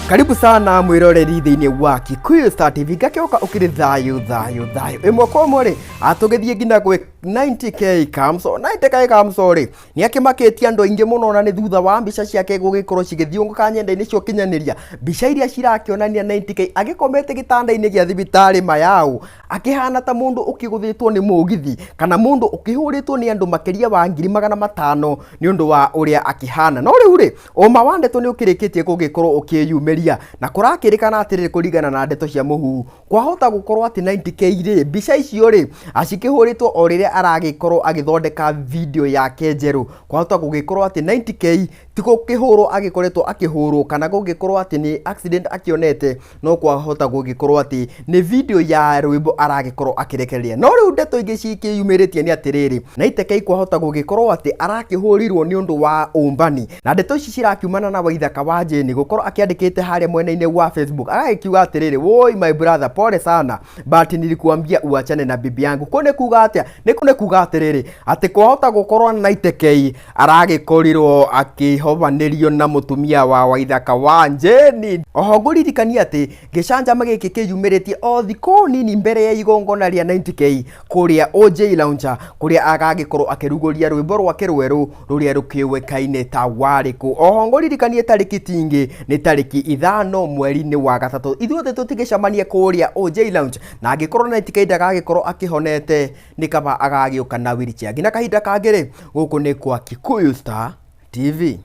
Karibu sana mwiroreri thĩinĩ wa Kikuyu Star TV. Ngakĩoka ũkĩrĩ thayũ thayũ thayũ ĩmwe kwa ĩmwe rĩ, atũgĩthiĩ nginya gwĩ 90K Kamso. 90K Kamso rĩ, nĩ akĩmakĩtie andũ aingĩ mũno, na nĩ thutha wa mbica ciake gũgĩkorwo cigĩthiũngũka nyenda-inĩ cia ũkinyanĩria, mbica iria cirakĩonania 90K agĩkomete gĩtanda-inĩ gĩa thibitarĩ Mayau, akĩhana ta mũndũ ũkĩgũthĩtwo nĩ mũgithi kana mũndũ ũkĩhũrĩtwo nĩ andũ makĩria wa 500,000 nĩ ũndũ wa ũrĩa akĩhana. No rĩu rĩ, ũma wa ndeto nĩ ũkĩrĩkĩtie gũgĩkorwo ũkĩyumĩria, na kũrakĩrĩkana atĩrĩrĩ, kũringana na ndeto cia mũhuhu, kwahota gũkorwo atĩ 90K rĩ, mbica icio rĩ, acikĩhũrĩtwo o rĩrĩa aragĩkorwo agĩthondeka video yake njerũ. Kwahota gũgĩkorwo atĩ 90K ti gũkĩhũrwo agĩkoretwo akĩhũrwo, kana gũgĩkorwo atĩ nĩ accident akĩonete, no kwahota gũgĩkorwo atĩ nĩ video ya rwĩmbo aragĩkorwo akĩrekereria. No rĩu ndeto ingĩ cikĩyumĩrĩtie nĩ atĩrĩrĩ, 90K kwahota gũgĩkorwo atĩ arakĩhũrirwo nĩ ũndũ wa ũmbani, na ndeto ici cirakiumana na Waithaka wa Jane gũkorwo akĩandĩkĩte harĩa mwena-inĩ wa Facebook, agagĩkiuga atĩrĩrĩ, "Woi my brother, pole sana, but nilikuambia uachane na bibi yangu." Kũ nĩ kuga atĩa? Nĩ kũ nĩ kuga atĩrĩrĩ, atĩ kwahota gũkorwo 90K aragĩkorirwo akĩhobanĩrio na mũtumia wa Waithaka wa Jane. Oho ngũririkania atĩ gĩcanjama gĩkĩ kĩyumĩrĩtie o thikũ nini mbere ya igongona rĩa 90K kũrĩa OJ Launcher, kũrĩa agagĩkorwo akĩrugũria rwĩmbo rwake rwerũ rũrĩa rũkĩũĩkaine ta Warĩkũ. Oho ngũririkanie tarĩki tingĩ nĩ tarĩki 5 mweri-inĩ wa gatatũ, ithuothe tũtigĩcemanie kũrĩa OJ Lounge, na angĩkorwo 90K ndagagĩkorwo akĩhonete, nĩ kaba agagĩũka na wheelchair. Nginya kahinda kangĩ rĩ, gũkũ nĩ kwa Kikuyu Star TV.